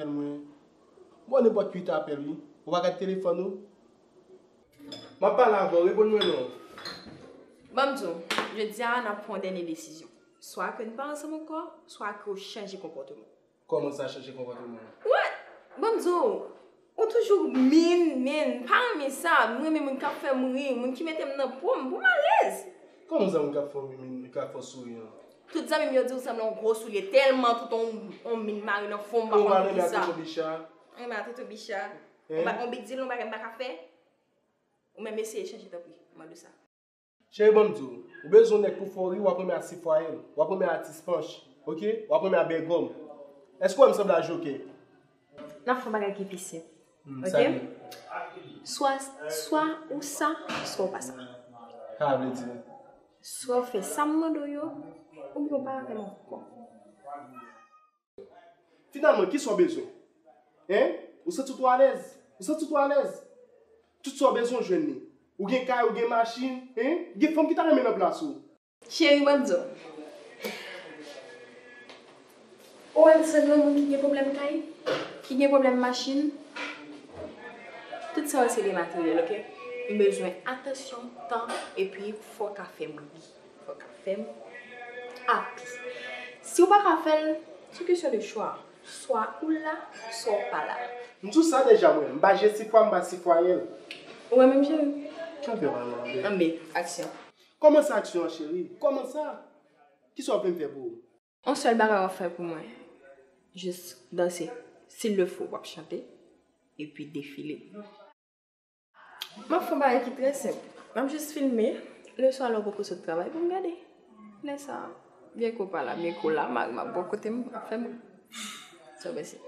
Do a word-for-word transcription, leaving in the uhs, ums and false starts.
Mwen, bon, nenpòt ki ta apèl, wi. Ou pa gad telefòn ou? M ap pale avè w, reponn mwen non. Ban m di w, jodi a n ap pran yon dènye desizyon. Swa ke n pa ansanm ankò, swa ke w chanje konpòteman. Kòman sa chanje konpòteman? What? Ban m di w, ou toujou mean, man. M pa renmen sa. M renmen moun k ap fè m ri, moun ki mete m nan po m, pou m alèz. Kòman sa moun k ap fè w ri, k ap fè w souri an? Tout zanmi m yo di w sanble yon gwo soulye, tèlman tout on, on min mare nan fon m, m pa konn poukisa. Ou renmen a Toto Bicha? Ou pa on big deal, yon bagay m pa ka fè? Ou menm eseye chanje tanpri, m ap di w sa. Cheri, ban m di w, ou bezwen yon nèg pou fè w ri, w ap renmen a Sifwayèl, w ap renmen a Ti Spanch, oke? W ap renmen a Bègòm. Èske w wè m sanble a jokè? N ap fè yon bagay ki pi senp, oke? Swa, swa ou sa, swa ou pa sa. Sa vle di? Swa w fè sa m mande w yo, oubyen w pa fè m ankò. Finalman, kisa w bezwen? Hein? Ou santi w twò alèz? Ou santi w twò alèz? Tout sa w bezwen w jwenn li. Ou gen kay, ou gen machin, hein? Gen fanm ki ta renmen nan plas ou. Cheri, ban m di w. Ou wè m sanble yon moun ki gen pwoblèm kay? Ki gen pwoblèm machin? Tout sa yo se de materyèl, oke? M bezwen atansyon, tan, epi fò w ka fè m ri. Fò w ka fè m happy. Si w pa ka fè l, se kesyon de chwa. Swa ou la, swa w pa la. M di w sa deja mwen, m pa Jesifwa, m pa Sifwayèl. Ou wè menm cheri? Kenbe w la, mwen. Anben, aksyon. Kòmanse aksyon an, cheri. Kòmanse. Kisa w ap vin fè pou ou? On sèl bagay w ap fè pou mwen. Jis danse. S'il le faut, w ap chante. Epi defile. M ap fè yon bagay ki trè senp. M ap jis filme. Leswa lè w poko sot travay pou m gade. Lè sa, byen ke w pa la, byen ke w la, mari m ap bò kote m, ap fè m ri. Sa w panse?